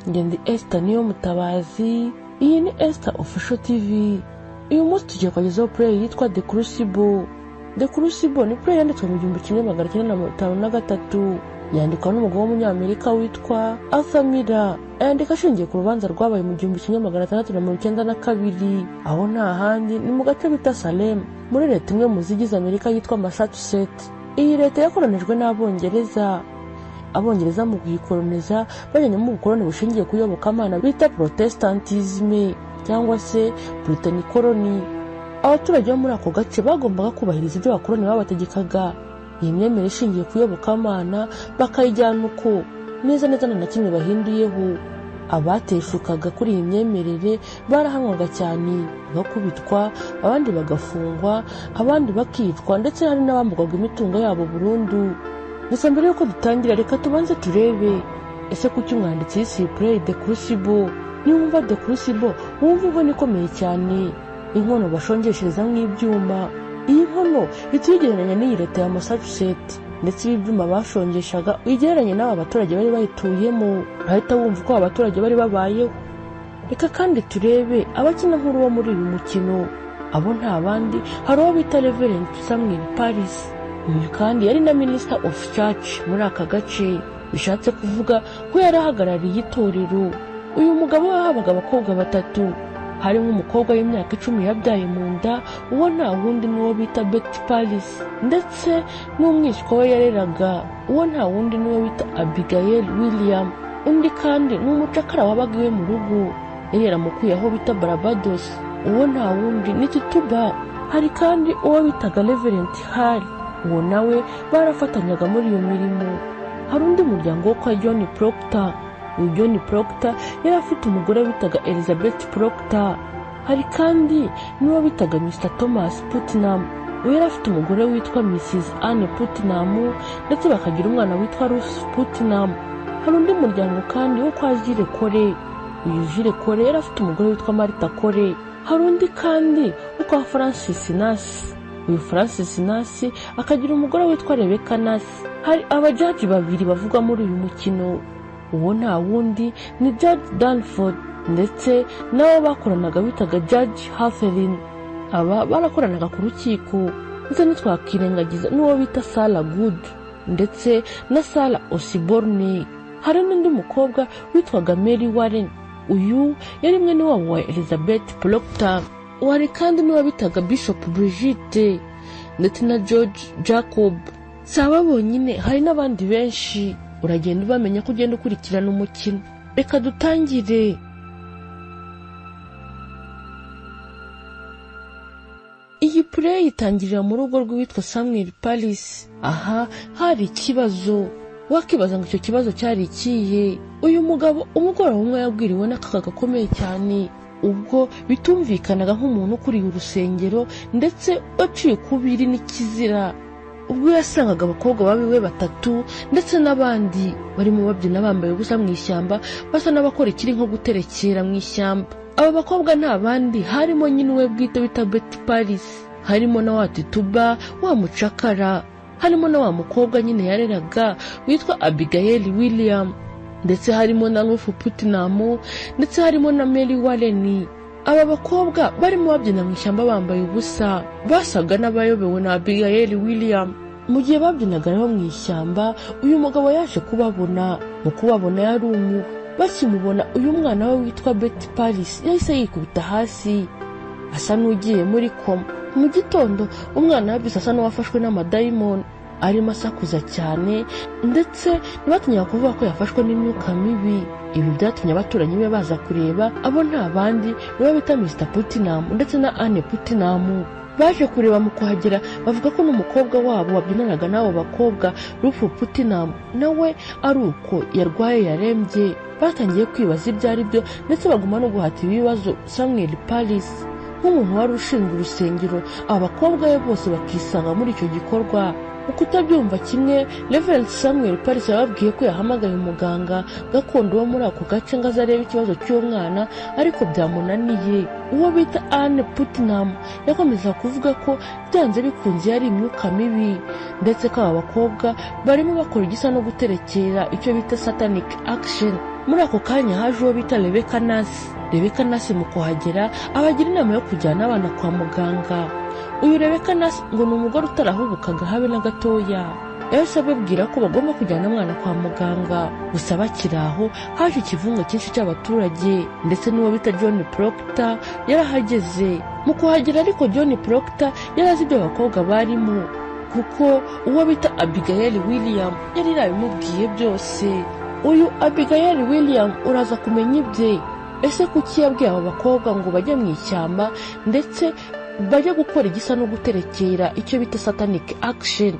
Njye ndi Esther niyo mutabazi, iyi ni Esther Official TV. Uyu munsi tugiye kubagezaho play yitwa The Crucible. The Crucible ni play yanditswe mu 1953, yandikwa n'umugabo w'umunyamerika witwa Arthur Miller. Yandika ashingiye ku rubanza rwabaye mu 1692, aho nta handi ni mu gace bita Salem, muri leta imwe mu zigize Amerika yitwa Massachusetts. Iyi leta yakoronijwe n'Abongereza. Abongereza mu kuyikoloniza bajyanyemo ubukoloni bushingiye ku iyobokamana bita Protestantism cyangwa se Britain. Abaturage bo muri ako gace bagombaga kubahiriza ibyo abakoloni babategekaga. Iyi myemerere ishingiye ku iyobokamana bakayijyana uko neza neza nta na kimwe bahinduyeho. Abateshukaga kuri iyi myemerere barahanwaga cyane, bagakubitwa, abandi bagafungwa, abandi bakicwa, ndetse hari n'abamburwaga imitungo yabo burundu. Gusa mbere y'uko dutangira, reka tubanze turebe ese kuki umwanditsi yise iyi play The Crucible. Niwumva The Crucible wumva inkono ikomeye cyane, inkono bashongesherezamo ibyuma. Iyi nkono ihita uyigereranya n'iyi leta ya Massachusetts, ndetse ibi byuma bashongeshaga uyigereranye n'aba baturage bari bayituyemo, urahita wumva uko aba baturage bari babayeho. Reka kandi turebe abakina nkuru bo muri uyu mukino. Abo nta bandi, hari uwo bita Reverend Samuel Parris. Uyu kandi yari na Minister of Church muri aka gace, bishatse kuvuga ko yari ahagarariye itorero. Uyu mugabo we habaga abakobwa batatu, harimo umukobwa w'imyaka 10 yabyaye mu nda, uwo nta wundi n'uwo bita Betty Parris, ndetse n'umwishywa we yareraga, uwo nta wundi n'uwo bita Abigail William. Undi kandi ni umucakara wabaga iwe mu rugo, yari yaramukuye aho bita Barbados, uwo nta wundi ni Tituba. Hari kandi uwo bitaga Reverend Hall, uwo nawe barafatanyaga muri iyo mirimo. Hari undi muryango wo kwa John Proctor. Uyu John Proctor yari afite umugore bitaga Elizabeth Proctor. Hari kandi n'uwo bitaga Mr Thomas Putnam, uyu yari afite umugore witwa Mrs Anne Putnam, ndetse bakagira umwana witwa Ruth Putnam. Hari undi muryango kandi wo kwa Jules Cole. Uyu Jules Cole yari afite umugore witwa Martha Cole. Hari undi kandi wo kwa Francis Nurse. Uyu Francis Nurse akagira umugore witwa Rebecca Nurse. Hari abajaji babiri bavugwa muri uyu mukino, uwo nta wundi ni Judge Danforth ndetse n'abo bakoranaga bitaga Judge Hathorne. Aba barakoranaga ku rukiko, ndetse ntitwakirengagiza n'uwo bita Sarah Good ndetse na Sarah Osborne. Hari n'undi mukobwa witwaga Mary Warren, uyu yari mwene wabo wa Elizabeth Proctor. Wari kandi n'uwo bitaga Bishop Brigitte ndetse na George Jacob. Si aba bonyine, hari n'abandi benshi, uragenda ubamenya ko ugenda ukurikirana umukino. Reka dutangire. Iyi play itangirira mu rugo rw'uwitwa Samuel Parris. Aha hari ikibazo. Wakibaza ngo icyo kibazo cyari ikihe? Uyu mugabo umugoroba umwe yabwiriwe n'akaga gakomeye cyane, ubwo bitumvikanaga nk'umuntu ukuriye urusengero ndetse waciye ukubiri n'ikizira, ubwo yasangaga abakobwa babiwe batatu ndetse n'abandi barimo babyina bambaye ubusa mu ishyamba, basa n'abakora ikiri nko guterekera mu ishyamba. Aba bakobwa nta bandi, harimo nyine uwe bwite bita Betty Parris, harimo na wa Tituba wa mucakara, harimo na wa mukobwa nyine yareraga witwa Abigail William, ndetse harimo na Ruth Putnam, ndetse harimo na Mary Warren. Aba bakobwa barimo babyina mu ishyamba bambaye ubusa, basaga n'abayobewe na Abigail William. Mu gihe babyinaga rero mu ishyamba, uyu mugabo yaje kubabona. Mu kubabona yarumiwe. Bakimubona, uyu mwana we witwa Betty Parris yahise yikubita hasi asa n'ugiye muri koma. Mu gitondo umwana yabyutse asa n'uwafashwe n'amadayimoni, arimo asakuza cyane, ndetse ntibatinyaga kuvuga ko yafashwe n'imyuka mibi. Ibi byatumye abaturanyi be baza kureba. Abo nta bandi nibo bita Mr Putnam ndetse na Anne Putnam. Baje kureba, mu kuhagera bavuga ko n'umukobwa wabo wabyinanaga n'abo bakobwa, Ruth Putnam, nawe ari uko yarwaye yarembye. Batangiye kwibaza ibyo ari byo, ndetse baguma no guhata ibibazo Samuel Parris nk'umuntu wari ushinzwe urusengero, aba bakobwa be bose bakisanga muri icyo gikorwa. Mu kutabyumva kimwe, Reverend Samuel Parris yababwiye ko yahamagaye umuganga gakondo wo muri ako gace ngo aze arebe ikibazo cy'uwo mwana, ariko byamunaniye. Uwo bita Anne Putnam yakomeza kuvuga ko byanze bikunze yari imyuka mibi, ndetse ko aba bakobwa barimo bakora igisa no guterekera, icyo bita satanic action. Muri ako kanya haje uwo bita Rebeka Nasi. Rebeka Nasi mu kuhagera abagira inama yo kujyana abana kwa muganga. Uyu Rebeka Nasi ngo ni umugore utarahubukaga habe na gatoya. Yahise ababwira ko bagomba kujyana umwana kwa muganga. Gusa bakiri aho haje ikivunga cyinshi cy'abaturage, ndetse n'uwo bita John Proctor yarahageze. Mu kuhagera ariko John Proctor yari azi ibyo abakobwa barimo, kuko uwo bita Abigail William yari yarabimubwiye byose. Uyu Abigail William uraza kumenya ibye. Ese kuki yabwiye aba bakobwa ngo bajye mu ishyamba ndetse bajye gukora igisa no guterekera, icyo bita satanic action,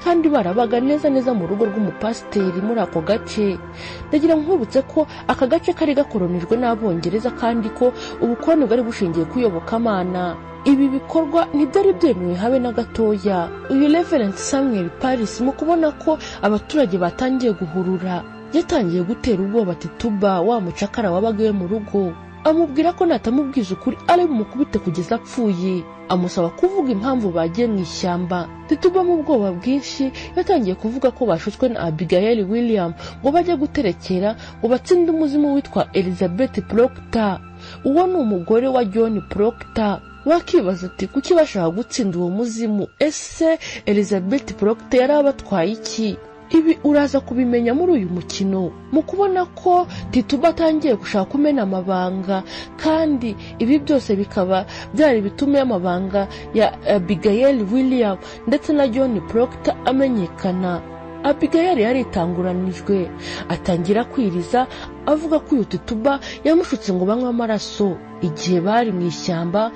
kandi barabaga neza neza mu rugo rw'umupasiteri muri ako gace? Ndagira nkwibutse ko aka gace kari gakoronijwe n'Abongereza, kandi ko ubukoloni bwari bushingiye ku iyobokamana. Ibi bikorwa ntibyari byemewe habe na gatoya. Uyu Reverend Samuel Paris, mu kubona ko abaturage batangiye guhurura, yatangiye gutera ubwoba Tituba, wa mucakara wabaga iwe mu rugo, amubwira ko natamubwiza ukuri ari bumukubite kugeza apfuye. Amusaba kuvuga impamvu bagiye mu ishyamba. Tituba mu bwoba bwinshi yatangiye kuvuga ko bashutswe na Abigail William ngo bajye guterekera ngo batsinde umuzimu witwa Elizabeth Proctor. Uwo ni umugore wa John Proctor. Wakibaza ati: "Kuki bashaka gutsinda uwo muzimu? Ese Elizabeth Proctor yari abatwaye iki?" Ibi uraza kubimenya muri uyu mukino. Mu kubona ko Tituba atangiye gushaka kumena amabanga, kandi ibi byose bikaba byari bitume amabanga ya Abigail William ndetse na John Proctor amenyekana, Abigail yaritanguranijwe atangira kwiriza, avuga ko uyu Tituba yamushutse ngo banywe amaraso igihe bari mu ishyamba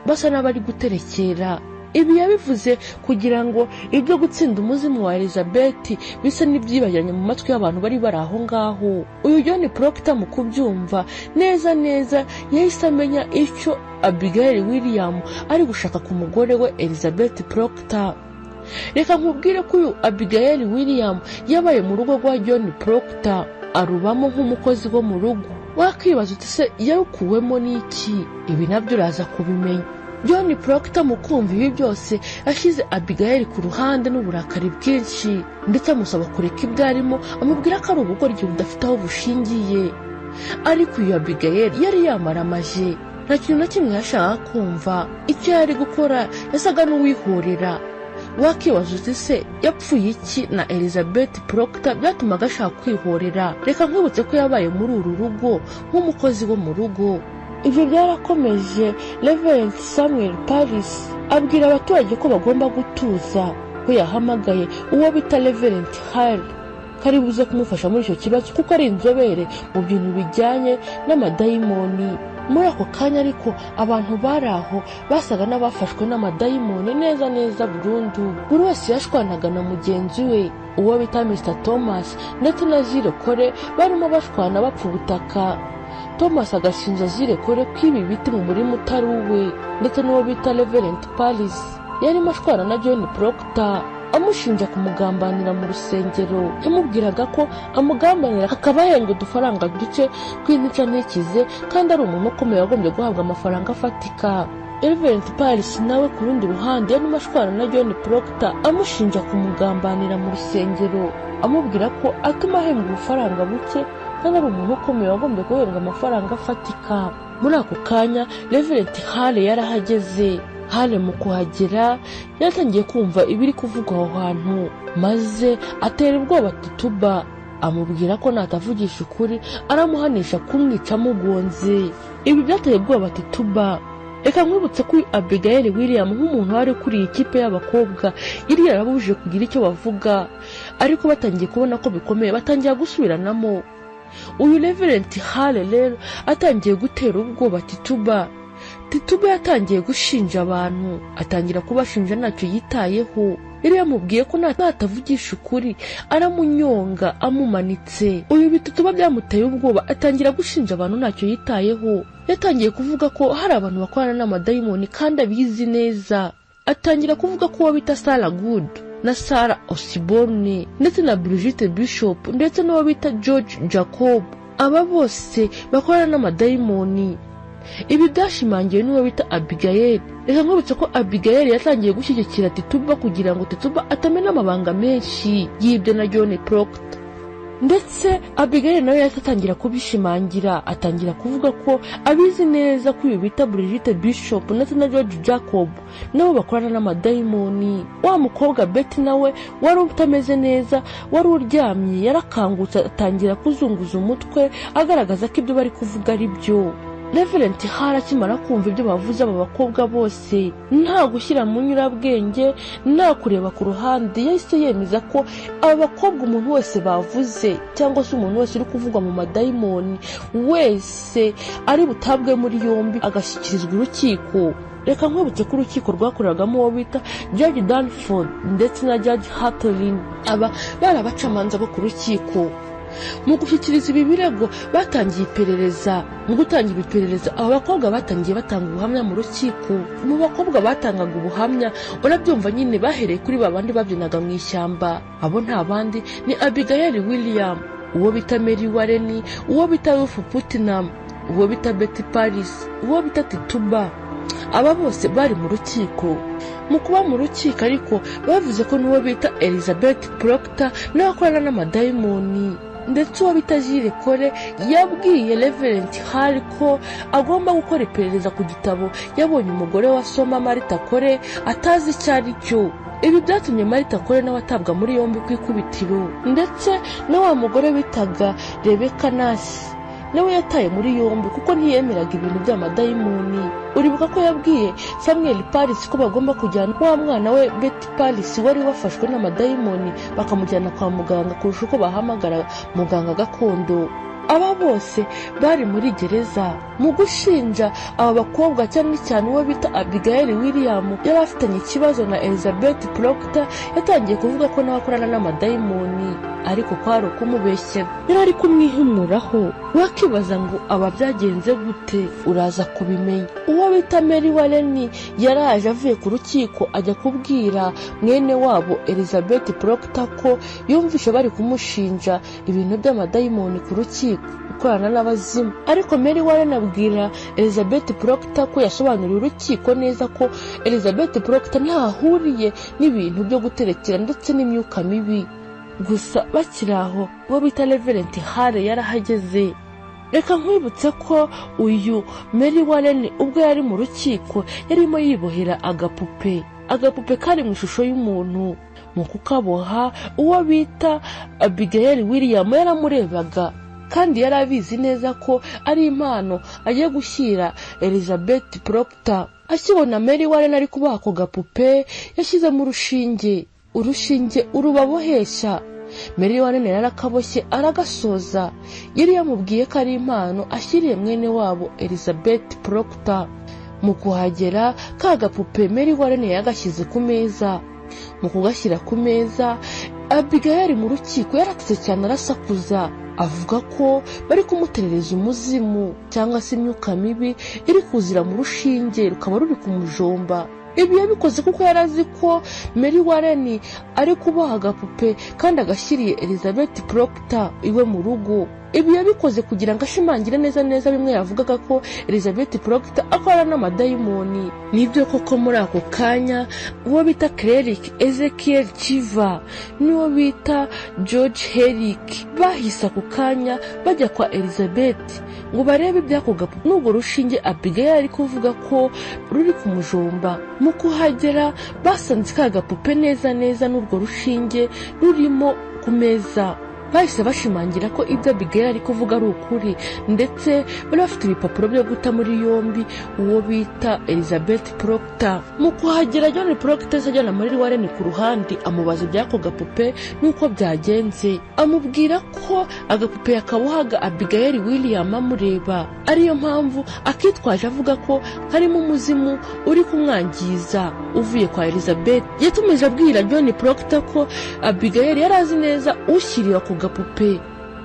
basa n'abari guterekera. Ibi yabivuze kugira ngo ibyo gutsinda umuzimu wa Elizabeth bisa n'ibyibagiranye mu matwi y'abantu bari bari aho ngaho. Uyu John Proctor mu kubyumva neza neza yahise amenya icyo Abigail William ari gushaka ku mugore we Elizabeth Proctor. Reka nkubwire ko uyu Abigail William yabaye mu rugo rwa John Proctor, arubamo nk'umukozi wo mu rugo. Wakwibaza uti: "Se yarukuwemo n'iki?" Ibi nabyo uraza kubimenya. John Proctor mu kumva ibi byose yashyize Abigail ku ruhande n'uburakari bwinshi, ndetse amusaba kureka ibyo arimo, amubwira ko ari ubugoryi budafite aho bushingiye. Ariko uyu Abigail yari yamaramaje, nta kintu na kimwe yashakaga kumva. Icyo yari gukora yasaga n'uwihorera. Wakibaza uti: "Se yapfuye iki na Elizabeth Proctor byatumaga ashaka kwihorera?" Reka nkwibutse ko yabaye muri uru rugo nk'umukozi wo mu rugo. Ibyo byarakomeje. Reverend Samuel Paris abwira abaturage ko bagomba gutuza, ko yahamagaye uwo bita Reverend Harry, ko ari buze kumufasha muri icyo kibazo kuko ari inzobere mu bintu bijyanye n'amadayimoni. Muri ako kanya ariko abantu bari aho basaga n'abafashwe n'amadayimoni neza neza burundu. Buri wese yashwanaga na mugenzi we. Uwo bita Mr Thomas ndetse na Jire Kore barimo bashwana bapfa ubutaka. Thomas agashinja Jire Kore kwiba ibiti mu murima utari uwe, ndetse n'uwo bita Reverend Paris yarimo ashwana na John Proctor, amushinja kumugambanira mu rusengero. Yamubwiraga ko amugambanira akaba ahembwa udufaranga duke tw'intica ntikize, kandi ari umuntu ukomeye wagombye guhabwa amafaranga afatika. Reverend Paris nawe ku rundi ruhande yarimo ashwana na John Proctor, amushinja kumugambanira mu rusengero, amubwira ko atuma ahembwa ubufaranga buke kandi ari umuntu ukomeye wagombye guhembwa amafaranga afatika. Muri ako kanya Reverend Hale yarahageze. Hale mu kuhagera yatangiye kumva ibiri kuvugwa aho hantu, maze atera ubwoba Tituba, amubwira ko natavugisha ukuri aramuhanisha kumwica amugonze. Ibi byateye ubwoba Tituba. Reka nkwibutse ko uyu Abigail William, nk'umuntu wari ukuriye ikipe y'abakobwa, yari yarabujije kugira icyo bavuga, ariko batangiye kubona ko bikomeye batangira gusubiranamo. Uyu Reverend Hale rero atangiye gutera ubwoba Tituba. Tituba yatangiye gushinja abantu, atangira kubashinja ntacyo yitayeho. Yari yamubwiye ko natavugisha ukuri aramunyonga amumanitse. Uyu Bitutuba byamuteye ubwoba, atangira gushinja abantu ntacyo yitayeho. Yatangiye kuvuga ko hari abantu bakorana n'amadayimoni kandi abizi neza. Atangira kuvuga ko uwo bita Sarah Good na Sarah Osborne ndetse na Brigitte Bishop ndetse n'uwo bita George Jacob, aba bose bakorana n'amadayimoni. Ibi byashimangiwe n'uwo bita Abigail. Reka nkwibutse ko Abigail yatangiye gushyigikira Tituba kugira ngo Tituba atamena amabanga menshi y'ibyo na John Proctor. Ndetse Abigail nawe yahise atangira kubishimangira, atangira kuvuga ko abizi neza ko uyu bita Brigitte Bishop ndetse na George Jacob nabo bakorana n'amadayimoni. Wa mukobwa Betty nawe wari utameze neza, wari uryamye, yarakangutse atangira kuzunguza umutwe, agaragaza ko ibyo bari kuvuga ari byo. Reverend Hale akimara kumva ibyo bavuze aba bakobwa bose, nta gushyira mu nyurabwenge, nta kureba ku ruhande, yahise yemeza ko aba bakobwa umuntu wese bavuze cyangwa se umuntu wese uri kuvugwa mu madayimoni wese ari butabwe muri yombi agashyikirizwa urukiko. Reka nkwibutse ko urukiko rwakoreragamo uwo bita Judge Danford ndetse na Judge Hartlin. Aba bari abacamanza bo ku rukiko. Mu gushyikiriza ibi birego batangiye iperereza. Mu gutangira iperereza, aba bakobwa batangiye batanga ubuhamya mu rukiko. Mu bakobwa batangaga ubuhamya, urabyumva nyine, bahereye kuri ba bandi babyinaga mu ishyamba. Abo nta bandi ni Abigail William, uwo bita Mary Warren, uwo bita Ruth Putnam, uwo bita Betty Paris, uwo bita Tituba. Aba bose bari mu rukiko. Mu kuba mu rukiko ariko, bavuze ko n'uwo bita Elizabeth Proctor nawe akorana n'amadayimoni. Ndetse uwo bita Jules Cole yabwiye Reverend Hale ko agomba gukora iperereza ku gitabo yabonye umugore wa Soma Martha Cole atazi icyo ari cyo. Ibi byatumye Martha Cole nawe atabwa muri yombi ku ikubitiro. Ndetse na wa mugore bitaga Rebecca Nurse nawe yataye muri yombi kuko ntiyemeraga ibintu by'amadayimoni. Uribuka ko yabwiye Samuel Paris ko bagomba kujyana wa mwana we Betty Paris wari wafashwe n'amadayimoni, bakamujyana kwa muganga kurusha uko bahamagara muganga gakondo. Aba bose bari muri gereza. Mu gushinja aba bakobwa, cyane cyane uwo bita Abigail William yari afitanye ikibazo na Elizabeth Proctor, yatangiye kuvuga ko nawe akorana n'amadayimoni, ariko kwari ukumubeshyera, yari ari kumwihimuraho. Wakibaza ngo aba byagenze gute? Uraza kubimenya. Uwo bita Mary Warren yaraje avuye ku rukiko ajya kubwira mwene wabo Elizabeth Proctor ko yumvishe bari kumushinja ibintu by'amadayimoni ku rukiko, gukorana n'abazimu. Ariko Mary Warren abwira Elizabeth Proctor ko yasobanuriye urukiko neza ko Elizabeth Proctor ntahuriye n'ibintu byo guterekera ndetse n'imyuka mibi. Gusa bakiri aho, uwo bita Reverend Hale yarahageze. Reka nkwibutse ko uyu Mary Warren ubwo yari mu rukiko yarimo yibohera agapupe, agapupe kari mu ishusho y'umuntu. Mu kukaboha, uwo bita Abigail William yaramurebaga kandi yari abizi neza ko ari impano agiye gushyira Elizabeth Proctor. Akibona Mary Warren ari kuboha ako gapupe, yashyizemo urushinge, urushinge urubabohesha. Mary Warren yarakaboshye aragasoza. Yari yamubwiye ko ari impano ashyiriye mwene wabo Elizabeth Proctor. Mu kuhagera, ka gapupe Mary Warren yagashyize ku meza. Mu kugashyira ku meza, Abigail mu rukiko yaratse cyane, arasakuza, avuga ko bari kumuterereza umuzimu cyangwa se imyuka mibi iri kuzira mu rushinge rukaba ruri kumujomba. Ibi yabikoze kuko yari azi ko Mary Warren ari kuboha agapupe kandi agashyiriye Elizabeth Proctor iwe mu rugo. Ibi yabikoze kugira ngo ashimangire neza neza bimwe yavugaga ko Elizabeth Proctor akorana n'amadayimoni. Nibyo koko, muri ako kanya uwo bita Cleric Ezekiel Chiva n'uwo bita George Herrick bahise ako kanya bajya kwa Elizabeth ngo barebe iby'ako gapupe n'urwo rushinge Abigail ari kuvuga ko ruri kumujomba. Mu kuhagera, basanze ka gapupe neza neza n'urwo rushinge rurimo ku meza. Bahise bashimangira ko ibyo Abigail ari kuvuga ari ukuri, ndetse bari bafite ibipapuro byo guta muri yombi uwo bita Elizabeth Proctor. Mu kuhagera, John Proctor ajyana Mary Warren ku ruhande, amubaza iby'ako gapupe n'uko byagenze. Amubwira ko agapupe yakabohaga Abigail William amureba, ariyo mpamvu akitwaje avuga ko harimo umuzimu uri kumwangiza uvuye kwa Elizabeth. Yatumije abwira John Proctor ko Abigail yari azi neza ushyiriwe ako gapupe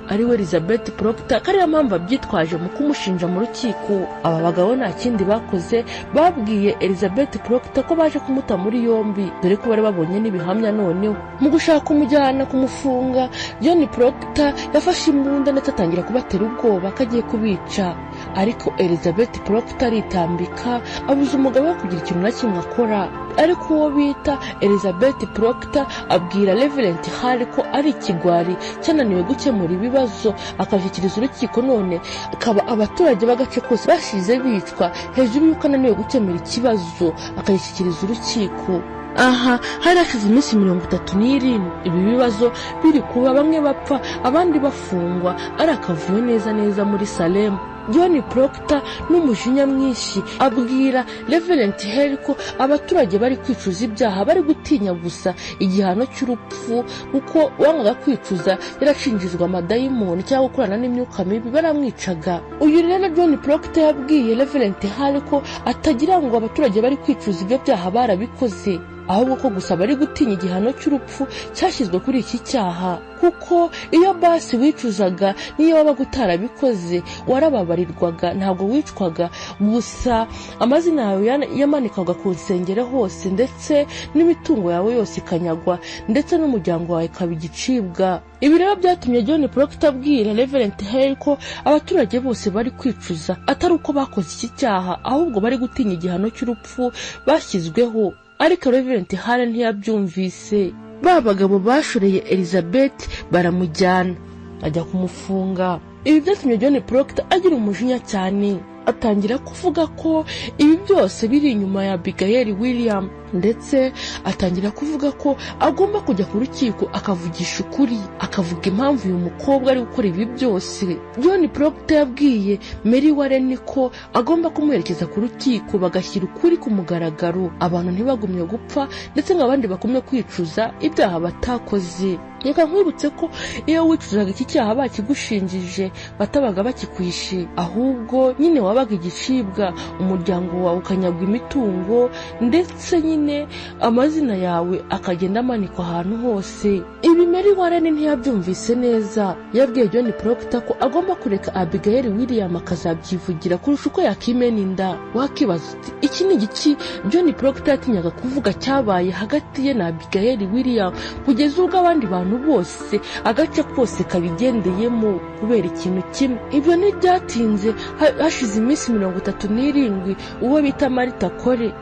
ariwe Elizabeth Proctor, ko ariyo mpamvu abyitwaje mu kumushinja mu rukiko. Aba bagabo nta kindi bakoze, babwiye Elizabeth Proctor ko baje kumuta muri yombi, dore ko bari babonye n'ibihamya. Noneho mu gushaka kumujyana kumufunga, John Proctor yafashe imbunda ndetse atangira kubatera ubwoba ko agiye kubica. Ariko Elizabeth Proctor aritambika, abuza umugabo we kugira ikintu na kimwe akora. Ariko uwo bita Elizabeth Proctor abwira Reverend Hale ko ari ikigwari cyananiwe gukemura ibibazo, akabishyikiriza urukiko, none akaba abaturage b'agace kose bashize bicwa hejuru y'uko ananiwe gukemura ikibazo akagishyikiriza urukiko. Aha hari hashize iminsi 37 ibi bibazo biri kuba, bamwe bapfa abandi bafungwa, ari akavuyo neza neza muri Salem. John Proctor n'umujinya mwinshi abwira Reverend Hale ko abaturage bari kwicuza ibyaha bari gutinya gusa igihano cy'urupfu, kuko wangaga kwicuza yarashinjizwa amadayimoni cyangwa gukorana n'imyuka mibi, baramwicaga. Uyu rero John Proctor yabwiye Reverend Hale ko atagira ngo abaturage bari kwicuza ibyo byaha barabikoze, ahubwo ko gusa bari gutinya igihano cy'urupfu cyashyizwe kuri iki cyaha, kuko iyo basi wicuzaga, niyo wabaga utarabikoze, warababarirwaga, ntabwo wicwaga. Gusa amazina yawe yamanikwaga ku nsengero hose, ndetse n'imitungo yawe yose ikanyagwa, ndetse n'umuryango wawe ikaba igicibwa. Ibi rero byatumye John Proctor abwira Reverend Hale ko abaturage bose bari kwicuza atari uko bakoze iki cyaha, ahubwo bari gutinya igihano cy'urupfu bashyizweho. Ariko Reverend Hale ntiyabyumvise. Ba bagabo bashoreye Elizabeth baramujyana ajya kumufunga. Ibi byatumye John Proctor agira umujinya cyane, atangira kuvuga ko ibi byose biri inyuma ya Abigail William, ndetse atangira kuvuga ko agomba kujya ku rukiko akavugisha ukuri, akavuga impamvu uyu mukobwa ari gukora ibi byose. John Proctor yabwiye Mary Warren ko agomba kumuherekeza ku rukiko, bagashyira ukuri ku mugaragaro, abantu ntibagumye gupfa, ndetse ngo abandi bagumye kwicuza ibyaha batakoze. Reka nkwibutse ko iyo wicuzaga iki cyaha bakigushinjije, batabaga bakikwishe, ahubwo nyine wabaga igicibwa, umuryango wawe ukanyagwa imitungo, ndetse nyine amazina yawe akagenda amanikwa ahantu hose. Ibi Mary Warren ntiyabyumvise neza. Yabwiye John Proctor ko agomba kureka Abigail William akazabyivugira kurusha uko yakimena inda. Wakibaza uti: "Iki ni igiki John Proctor yatinyaga kuvuga cyabaye hagati ye na Abigail William, kugeza ubwo abandi bantu bose, agace kose kabigendeyemo kubera ikintu kimwe?" Ibyo ntibyatinze, hashize iminsi 37, uwo bita Martha Corey,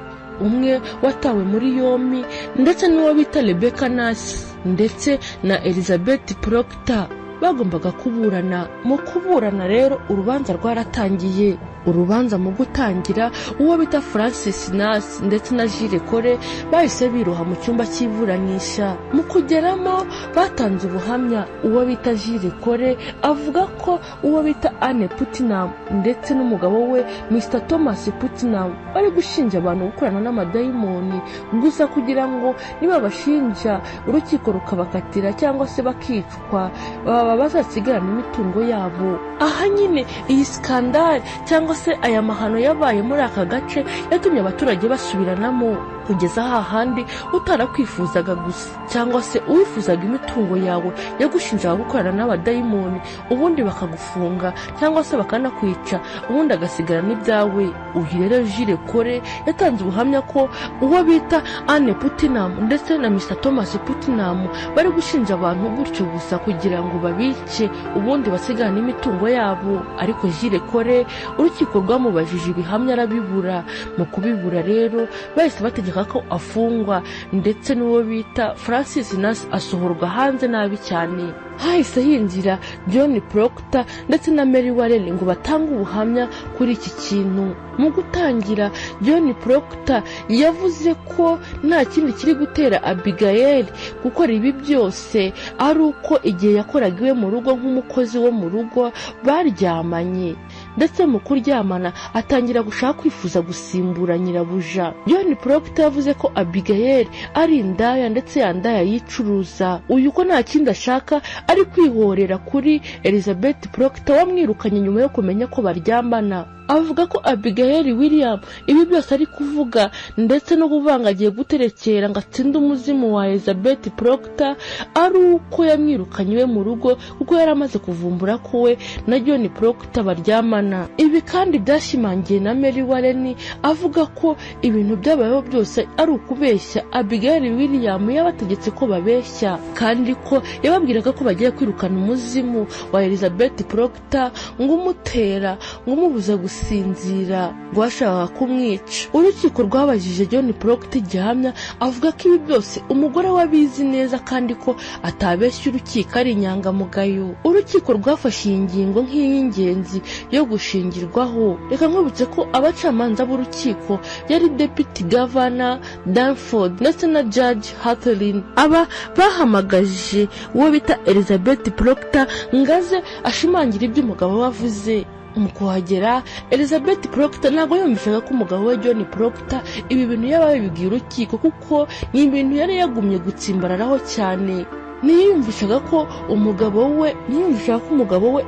umwe watawe muri yombi, ndetse n'uwo bita Rebecca Nurse ndetse na Elizabeth Proctor bagombaga kuburana. Mu kuburana rero, urubanza rwaratangiye. Urubanza mu gutangira, uwo bita Francis Nurse ndetse na Jules Cole bahise biroha mu cyumba cy'iburanisha. Mu kugeramo batanze ubuhamya. Uwo bita Jules Cole avuga ko uwo bita Anne Putnam ndetse n'umugabo we Mr Thomas Putnam bari gushinja abantu gukorana n'amadayimoni gusa kugira ngo nibabashinja urukiko rukabakatira cyangwa se bakicwa, baba bazasigarana imitungo yabo. Aha nyine iyi scandal cyangwa se aya mahano yabaye muri aka gace yatumye abaturage basubiranamo, kugeza hahandi utarakwifuzaga gusa cyangwa se uwifuzaga imitungo yawe yagushinjaga gukorana n'abadayimoni, ubundi bakagufunga cyangwa se bakanakwica, ubundi agasigarana ibyawe. Uyu rero Jules Cole yatanze ubuhamya ko uwo bita Anne Putnam ndetse na Mr Thomas Putnam bari gushinja abantu gutyo gusa kugira ngo babice, ubundi basigarane imitungo yabo. Ariko Jules Cole urukiko rwamubajije ibihamya arabibura. Mu kubibura rero, bahise bategeka ko afungwa, ndetse n'uwo bita Francis Nurse asohorwa hanze nabi cyane. Hahise hinjira John Proctor ndetse na Mary Warren ngo batange ubuhamya kuri iki kintu. Mu gutangira, John Proctor yavuze ko nta kindi kiri gutera Abigail gukora ibi byose ari uko igihe yakoraga iwe mu rugo nk'umukozi wo mu rugo baryamanye, ndetse mu kuryamana atangira gushaka kwifuza gusimbura nyirabuja. John Proctor yavuze ko Abigail ari indaya, ndetse yandaya yicuruza. Uyu ko nta kindi ashaka ari kwihorera kuri Elizabeth Proctor wamwirukanye nyuma yo kumenya ko baryamana. Avuga ko Abigail William ibi byose ari kuvuga, ndetse no kuvuga ngo agiye guterekera ngo atsinde umuzimu wa Elizabeth Proctor, ari uko yamwirukanye iwe mu rugo kuko yari amaze kuvumbura ko we na John Proctor baryamana. Ibi kandi byashimangiye na Mary Warren, avuga ko ibintu byabayeho byose ari ukubeshya. Abigail William yabategetse ko babeshya, kandi ko yababwiraga ko bagiye. agiye kwirukana umuzimu wa Elizabeth Proctor, ngo umutera, ngo umubuza gusinzira, ngo washakaga kumwica. Urukiko rwabajije John Proctor igihamya, avuga ko ibi byose umugore we abizi neza kandi ko atabeshya urukiko, ari inyangamugayo. Urukiko rwafashe iyi ngingo nk'iy'ingenzi yo gushingirwaho. Reka nkwibutse ko abacamanza b'urukiko yari Deputy Governor Danforth ndetse na Judge Hathlin. Aba bahamagaje uwo bita Elizabeth Proctor ngaze ashimangira ibyo umugabo we avuze. Mu kuhagera, Elizabeth Proctor ntabwo yumvishaga ko umugabo we John Proctor ibi bintu yaba yabibwiye urukiko, kuko ni ibintu yari yagumye gutsimbararaho cyane. Ntiyiyumvishaga ko umugabo we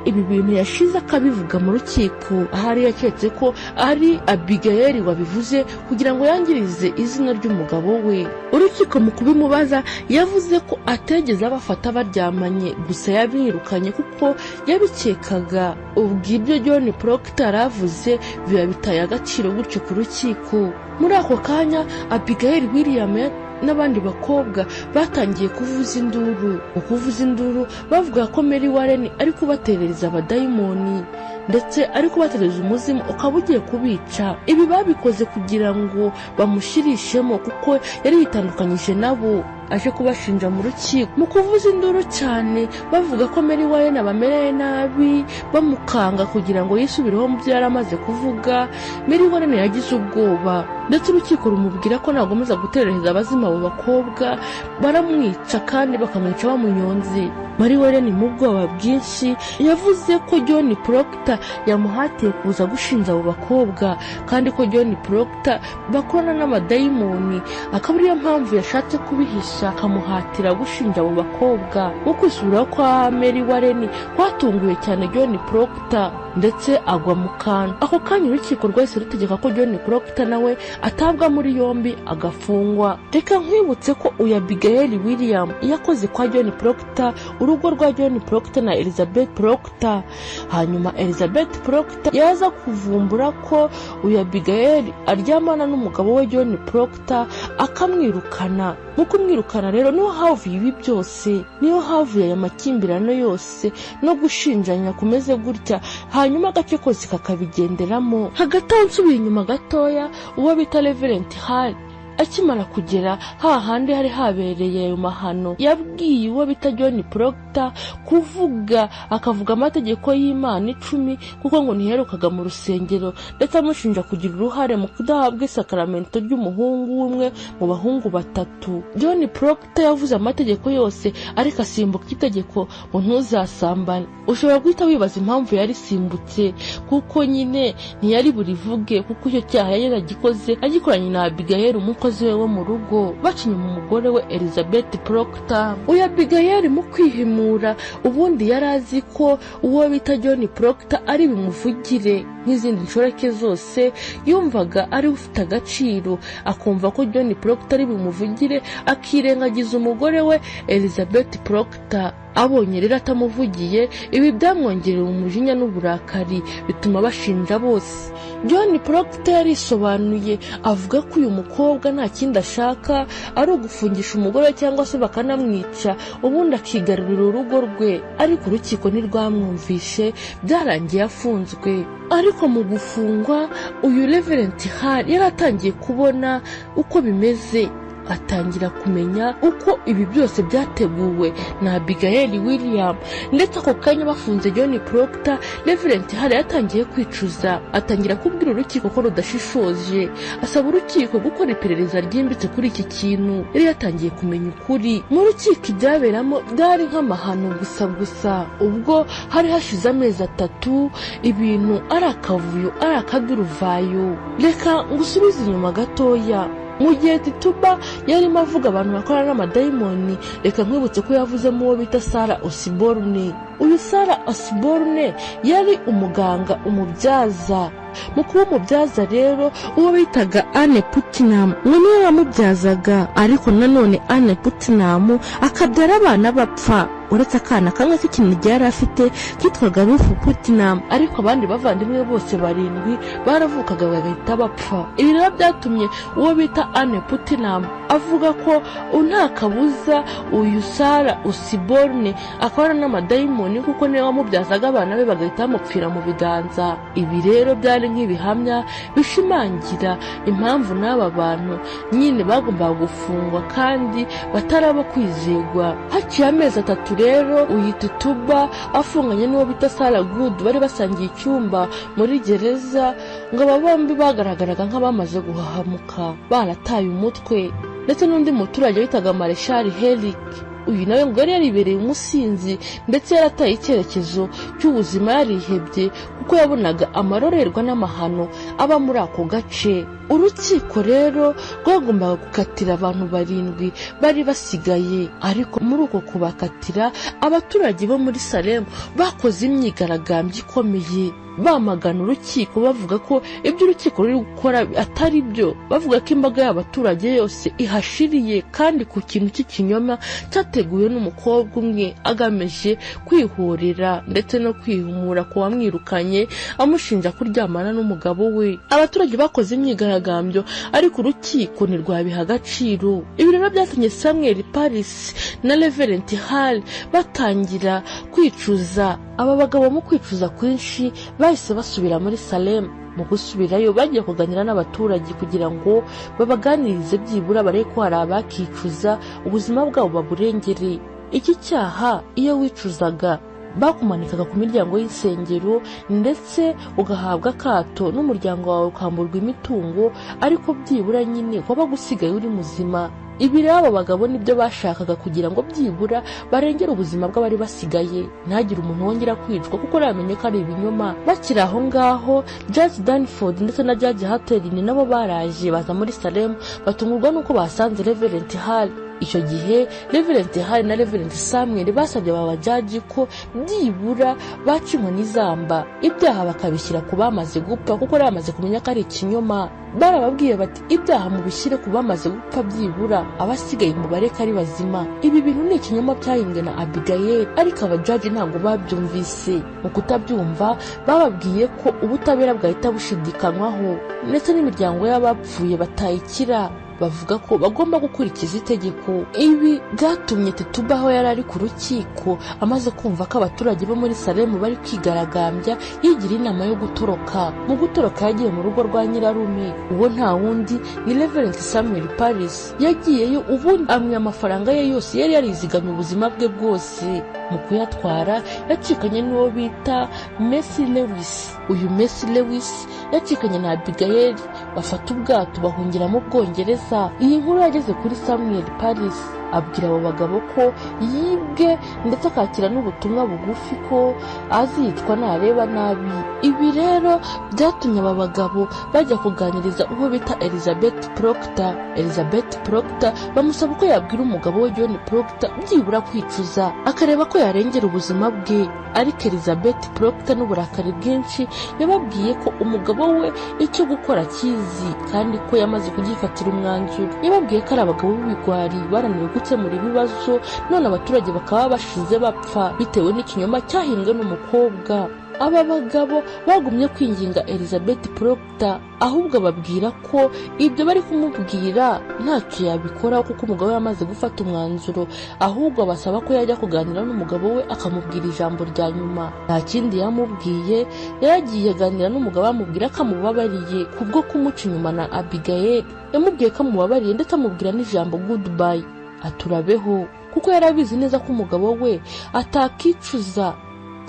ibi bintu yashize akabivuga mu rukiko. Ahari yaketse ko ari Abigail wabivuze kugira ngo yangirize izina ry'umugabo we. Urukiko mu kubimubaza, yavuze ko ategeze abafata baryamanye, gusa yabirukanye kuko yabikekaga. Ubwo ibyo John Proctor yaravuze biba bitaye agaciro gutyo ku rukiko. Muri ako kanya, Abigail William n'abandi bakobwa batangiye kuvuza induru. Mu kuvuza induru, bavuga ko Mary Warren ari kubaterereza abadayimoni, ndetse ari kubatereza umuzimu ukaba ugiye kubica. Ibi babikoze kugira ngo bamushirishemo, kuko yari yitandukanyije nabo aje kubashinja mu rukiko. Mu kuvuza induru cyane bavuga ko Mary Warren abamereye nabi, bamukanga kugira ngo yisubireho mu byo yari amaze kuvuga, Mary Warren yagize ubwoba, ndetse urukiko rumubwira ko nakomeza guterereza abazima abo bakobwa, baramwica kandi bakamwica bamunyonze. Mary Warren mu bwoba bwinshi yavuze ko John Proctor yamuhatiye kuza gushinja abo bakobwa, kandi ko John Proctor bakorana n'amadayimoni, akaba ariyo mpamvu yashatse kubihisha akamuhatira gushinja abo bakobwa. Mu kwisubiraho kwa Mary Warren kwatunguye cyane John Proctor, ndetse agwa mu kantu. Ako kanya urukiko rwahise rutegeka ko John Proctor nawe atabwa muri yombi, agafungwa. Reka nkwibutse ko uyu Abigail William yakoze kwa John Proctor, urugo rwa John Proctor na Elizabeth Proctor. Hanyuma Elizabeth Proctor yaza kuvumbura ko uyu Abigail aryamana n'umugabo we John Proctor, akamwirukana. Mu kumwirukana rero niho havuye ibi byose, niho havuye aya makimbirane yose no gushinjanya kumeze gutya, hanyuma agace kose kakabigenderamo. Hagati aho, nsubiye inyuma gatoya, uwo bita Reverend Hall akimara kugera hahandi hari habereye ayo mahano, yabwiye uwo bita John Proctor kuvuga, akavuga amategeko y'Imana 10, kuko ngo ntiherukaga mu rusengero, ndetse amushinja kugira uruhare mu kudahabwa isakaramento ry'umuhungu umwe mu bahungu batatu. John Proctor yavuze amategeko yose, ariko asimbuka itegeko ngo "ntuzasambane". Ushobora guhita wibaza impamvu yarisimbutse, kuko nyine ntiyari burivuge, kuko icyo cyaha yari yaragikoze agikoranye na Abigail, umukozi we wo mu rugo, baca inyuma umugore we Elizabeth Proctor. Uyu Abigail mu kwihimura, ubundi yari azi ko uwo bita John Proctor ari bimuvugire nk'izindi nshoreke zose, yumvaga ari ufite agaciro, akumva ko John Proctor ari bumuvugire, akirengagiza umugore we Elizabeth Proctor. Abonye rero atamuvugiye, ibi byamwongereye umujinya n'uburakari, bituma bashinja bose. John Proctor yarisobanuye, avuga ko uyu mukobwa nta kindi ashaka ari ugufungisha umugore we cyangwa se bakanamwica, ubundi akigarurira urugo rwe, ariko urukiko ntirwamwumvishe. Byarangiye afunzwe. Ariko mu gufungwa, uyu Reverend Hall yari atangiye kubona uko bimeze, atangira kumenya uko ibi byose byateguwe na Abigail William. Ndetse ako kanya bafunze John Proctor, Reverend Hall yatangiye kwicuza, atangira kubwira urukiko ko rudashishoje, asaba urukiko gukora iperereza ryimbitse kuri iki kintu. Yari yatangiye kumenya ukuri. Mu rukiko ibyaberamo byari nk'amahano gusa gusa. Ubwo hari hashize amezi 3 ibintu ari akavuyo, ari akaduruvayo. Reka ngusubize inyuma gatoya. Mu gihe Tituba yarimo avuga abantu bakorana n'amadayimoni, reka nkwibutse ko yavuzemo uwo bita Sara Osborne. Uyu Sara Osborne yari umuganga, umubyaza. Mu kuba umubyaza rero, uwo bitaga Anne Putnam ngo niwe wamubyazaga, ariko nanone Anne Putnam akabyara abana bapfa. Uretse akana kamwe k'ikinege yari afite kitwaga Ruth Putnam, ariko abandi bavandimwe bose barindwi baravukaga bagahita bapfa. Ibi rero byatumye uwo bita Anne Putnam avuga ko nta kabuza uyu Sarah Osborne akabana n'amadayimoni, kuko niwe wamubyazaga abana be bagahita bamupfira mu biganza. Ibi rero byari nk'ibihamya bishimangira impamvu n'aba bantu nyine bagombaga gufungwa kandi bataraba kwizegwa. Haciye amezi 3 rero uyu Tituba afunganye n'uwo bita Sarah Good bari basangiye icyumba muri gereza, ngo aba bombi bagaragaraga nk'abamaze guhahamuka, barataye umutwe. Ndetse n'undi muturage witaga Marshal Herrick, uyu nawe ngo yari yaribereye umusinzi, ndetse yarataye icyerekezo cy'ubuzima, yarihebye kuko yabonaga amarorerwa n'amahano aba muri ako gace. Urukiko rero rwagombaga gukatira abantu barindwi bari basigaye, ariko muri uko kubakatira abaturage bo muri Salem bakoze imyigaragambyo ikomeye bamagana urukiko, bavuga ko ibyo urukiko ruri gukora atari byo, bavuga ko imbaga y'abaturage yose ihashiriye kandi ku kintu cy'ikinyoma cyateguwe n'umukobwa umwe agamije kwihorera ndetse no kwihumura ku wamwirukanye amushinja kuryamana n'umugabo we. Abaturage bakoze imyigaragambyo, ariko urukiko ntirwabiha agaciro. Ibi rero byatumye Samuel Parris na Reverend Hall batangira kwicuza. Aba bagabo mu kwicuza kwinshi bahise basubira muri Salem. Mu gusubirayo bagiye kuganira n'abaturage kugira ngo babaganirize, byibura barebe ko hari abakicuza, ubuzima bwabo baburengere. Iki cyaha iyo wicuzaga bakumanikaga ku miryango y'insengero, ndetse ugahabwa akato n'umuryango wawe, ukamburwa imitungo, ariko byibura nyine wabaga usigaye uri muzima. Ibi rero abo bagabo nibyo bashakaga, kugira ngo byibura barengere ubuzima bw'abari basigaye, ntihagire umuntu wongera kwicwa, kuko bamenye ko ari ibinyoma. Bakiri aho ngaho, Judge Danforth ndetse na Judge Haterin nabo baraje baza muri Salem, batungurwa n'uko basanze Reverend Hall. Icyo gihe Reverend Hall na Reverend Samuel basabye aba bajaji ko byibura baca inkoni izamba, ibyaha bakabishyira ku bamaze gupfa, kuko bari bamaze kumenya ko ari ikinyoma. Barababwiye bati: "Ibyaha mubishyire ku bamaze gupfa, byibura abasigaye mubareke ari bazima. Ibi bintu ni ikinyoma cyahimbwe na Abigail." Ariko abajaji ntabwo babyumvise. Mu kutabyumva bababwiye ko ubutabera bwahita bushidikanywaho, ndetse n'imiryango y'abapfuye batayikira, bavuga ko bagomba gukurikiza itegeko. Ibi byatumye Tituba, aho yari ari ku rukiko, amaze kumva ko abaturage bo muri Salemu bari kwigaragambya, yigira inama yo gutoroka. Mu gutoroka yagiye mu rugo rwa nyirarume, uwo nta wundi ni Reverend Samuel Parris. Yagiyeyo ubundi amwe amafaranga ye yose yari yarizigamye ubuzima bwe bwose. Mu kuyatwara yacikanye n'uwo bita Messi Lewis. Uyu Messi Lewis yacikanye na Abigail, bafata ubwato bahungira mu Bwongereza. Iyi nkuru yageze kuri Samuel Parris, abwira abo bagabo ko yibwe, ndetse akakira n'ubutumwa bugufi ko azicwa nareba nabi. Ibi rero byatumye aba bagabo bajya kuganiriza uwo bita Elizabeth Proctor. Elizabeth Proctor bamusaba ko yabwira umugabo we John Proctor byibura kwicuza, akareba ko yarengera ubuzima bwe. Ariko Elizabeth Proctor n'uburakari bwinshi yababwiye ko umugabo we icyo gukora akizi kandi ko yamaze kugifatira umwanzuro. Yababwiye ko ari abagabo b'ibigwari bananiwe gukemura ibibazo, none abaturage bakaba bashize bapfa bitewe n'ikinyoma cyahimbwe n'umukobwa. Aba bagabo bagumye kwinginga Elizabeth Proctor, ahubwo ababwira ko ibyo bari kumubwira ntacyo yabikoraho kuko umugabo we yamaze gufata umwanzuro, ahubwo abasaba ko yajya kuganira n'umugabo we akamubwira ijambo rya nyuma. Nta kindi yamubwiye, yaragiye aganira n'umugabo, amubwira ko amubabariye kubwo kumuca inyuma na Abigail. Yamubwiye ko amubabariye, ndetse amubwira n'ijambo "goodbye", aturabeho, kuko yari abizi neza ko umugabo we atakicuza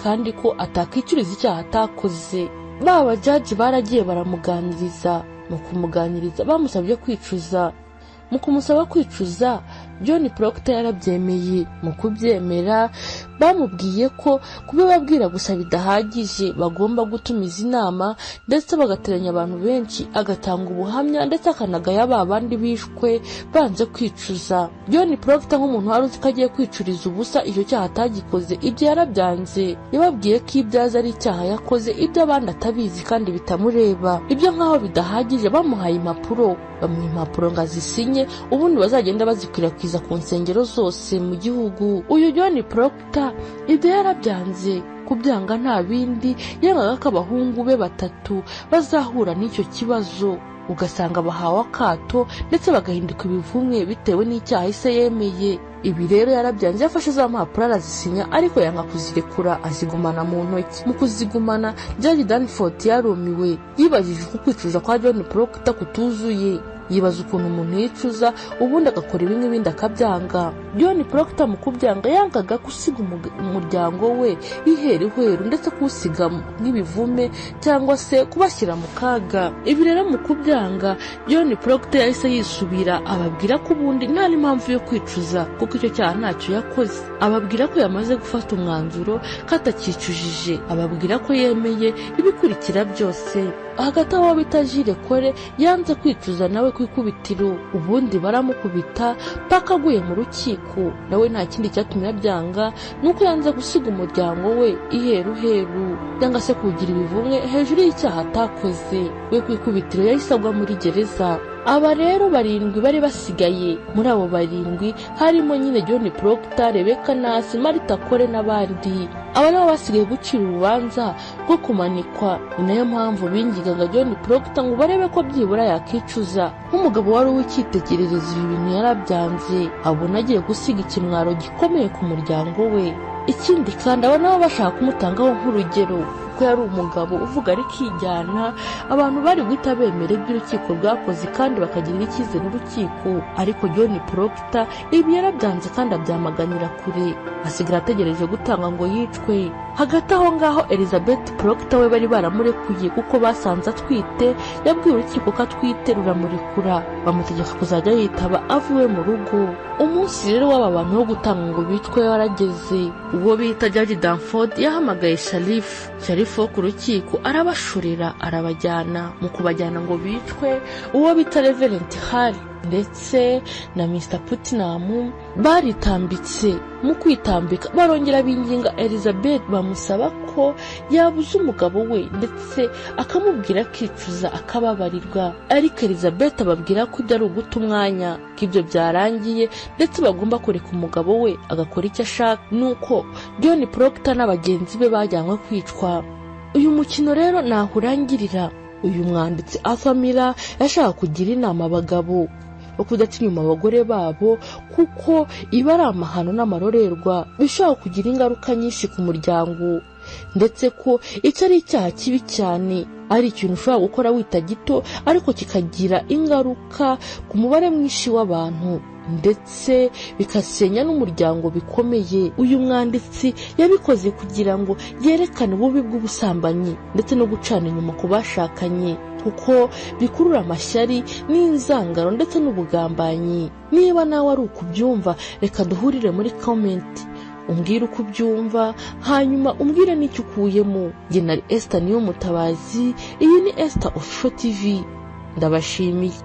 kandi ko atakicuriza icyaha atakoze. Ba bajaji baragiye baramuganiriza. Mu kumuganiriza bamusabye kwicuza. Mu kumusaba kwicuza, John Proctor yarabyemeye. Mu kubyemera bamubwiye ko kubibabwira gusa bidahagije, bagomba gutumiza inama ndetse bagateranya abantu benshi, agatanga ubuhamya ndetse akanagaya ba bandi bishwe banze kwicuza. John Proctor, nk'umuntu wari uzi ko agiye kwicuriza ubusa icyo cyaha atagikoze, ibyo yarabyanze. Yababwiye ko ibyo azi ari icyaha yakoze, ibyo abandi atabizi kandi bitamureba. Ibyo nk'aho bidahagije, bamuhaye impapuro. Bamuha impapuro ngo azisinye, ubundi bazagenda bazikwirakwiza ku nsengero zose mu gihugu. Uyu John Proctor ibyo yarabyanze. Kubyanga nta bindi, yangaga ko abahungu be batatu bazahura n'icyo kibazo, ugasanga bahawe akato ndetse bagahinduka ibivumwe bitewe n'icyaha ise yemeye. Ibi rero yarabyanze, yafashe za mpapuro arazisinya, ariko yanga kuzirekura, azigumana mu ntoki. Mu kuzigumana, Judge Danforth yarumiwe, yibajije uko kwicuza kwa John Proctor kutuzuye. Yibaza ukuntu umuntu yicuza ubundi agakora ibi n'ibindi akabyanga. John Proctor mu kubyanga yangaga gusiga umuryango we iheruheru, ndetse kuwusiga nk'ibivume cyangwa se kubashyira mu kaga. Ibi rero mu kubyanga, John Proctor yahise yisubira, ababwira ko ubundi nta n'impamvu yo kwicuza kuko icyo cyaha ntacyo yakoze. Ababwira ko yamaze gufata umwanzuro ko atakicujije, ababwira ko yemeye ibikurikira byose. Hagati aho bita Jire Kore yanze kwicuza nawe ku ikubitiro, ubundi baramukubita paka aguye mu rukiko. Nawe nta kindi cyatumye abyanga, nuko yanze gusiga umuryango we iheruheru cyangwa se kugira ibivumwe hejuru y'icyaha atakoze. We ku ikubitiro yahise agwa muri gereza. Aba rero barindwi bari basigaye, muri abo barindwi harimo nyine John Proctor, Rebecca Nurse, Martha Kore n'abandi. Aba nabo basigaye gucira urubanza rwo kumanikwa. Ni nayo mpamvu bingingaga John Proctor ngo barebe ko byibura yakicuza. Nk'umugabo wari uw'icyitegererezo, ibi bintu yarabyanze, abona agiye gusiga ikimwaro gikomeye ku muryango we. Ikindi kandi, aba nabo bashaka kumutangaho nk'urugero, kuko yari umugabo uvuga arikijyana, abantu bari guhita bemera ibyo urukiko rwakoze kandi bakagirira icyizere urukiko. Ariko John Proctor ibi yarabyanze kandi abyamaganira kure, asigara ategereje gutanga ngo yicwe. Hagati aho ngaho, Elizabeth Proctor we bari baramurekuye kuko basanze atwite. Yabwiye urukiko ko atwite, ruramurekura, bamutegeka kuzajya yitaba ava iwe mu rugo. Umunsi rero w'aba bantu wo gutanga ngo bicwe warageze. Uwo bita Judge Danforth yahamagaye sheriff, sheriff wo ku rukiko, arabashorera, arabajyana. Mu kubajyana ngo bicwe, uwo bita Reverend Hall ndetse na Mr Putnam baritambitse. Mu kwitambika, barongera binginga Elizabeth, bamusaba ko yabuza umugabo we ndetse akamubwira akicuza akababarirwa. Ariko Elizabeth ababwira ko ibyo ari uguta umwanya, ko ibyo byarangiye, ndetse bagomba kureka umugabo we agakora icyo ashaka. Nuko John Proctor n'abagenzi be bajyanywe kwicwa. Uyu mukino rero ntaho urangirira. Uyu mwanditsi Arthur Miller yashaka kugira inama abagabo bo kudaca inyuma abagore babo, kuko iba ari amahano n'amarorerwa bishobora kugira ingaruka nyinshi ku muryango, ndetse ko icyo ari icyaha kibi cyane, ari ikintu ushobora gukora wita gito ariko kikagira ingaruka ku mubare mwinshi w'abantu, ndetse bigasenya n'umuryango bikomeye. Uyu mwanditsi yabikoze kugira ngo yerekane ububi bw'ubusambanyi ndetse no gucana inyuma ku bashakanye, kuko bikurura amashyari n'inzangano ndetse n'ubugambanyi. Niba nawe ari ukubyumva, reka duhurire muri comment, umbwire uko ubyumva, hanyuma umbwire n'icyo ukuyemo. Njye na Esther Niyo Mutabazi, iyi ni Esther Official TV, ndabashimiye.